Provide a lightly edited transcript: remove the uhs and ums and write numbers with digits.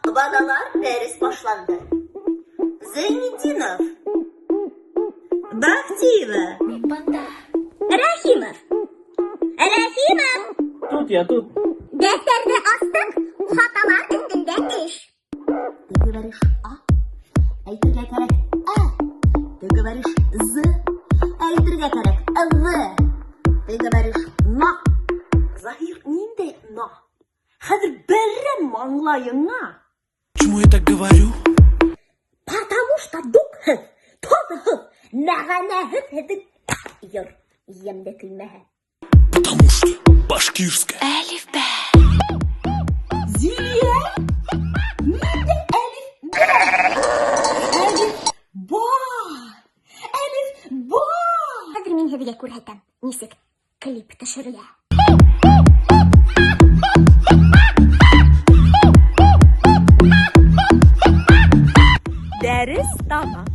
Балалар, дәрес башланды. Зәйнетдинов. Бахтиева. Бында. Рәхимов. Рәхимов. Тут я, тут. Дәфтәрҙе астыҡ, хаталар өҫтөндә эш. Ты говоришь А, әйтергә кәрәк Ә. Ты говоришь З, әйтергә кәрәк В. Ты говоришь На. Заһир, ниндәй на? Хәҙер бәрәм маңлайыңа. Почему я так говорю? Потому что дуҡһыҙ, тоҙһоҙ, мәғәнәһеҙ һеҙҙең йыр йәмле көймәһе. Потому что башкирская. Әлиф бә. Зилә? Ниндәй әлиф бә? Әлиф ба! Әлиф ба! Хәҙер мин һеҙгә күрһәтәм, нисек клип төшөрөлә. Дәрес тамам.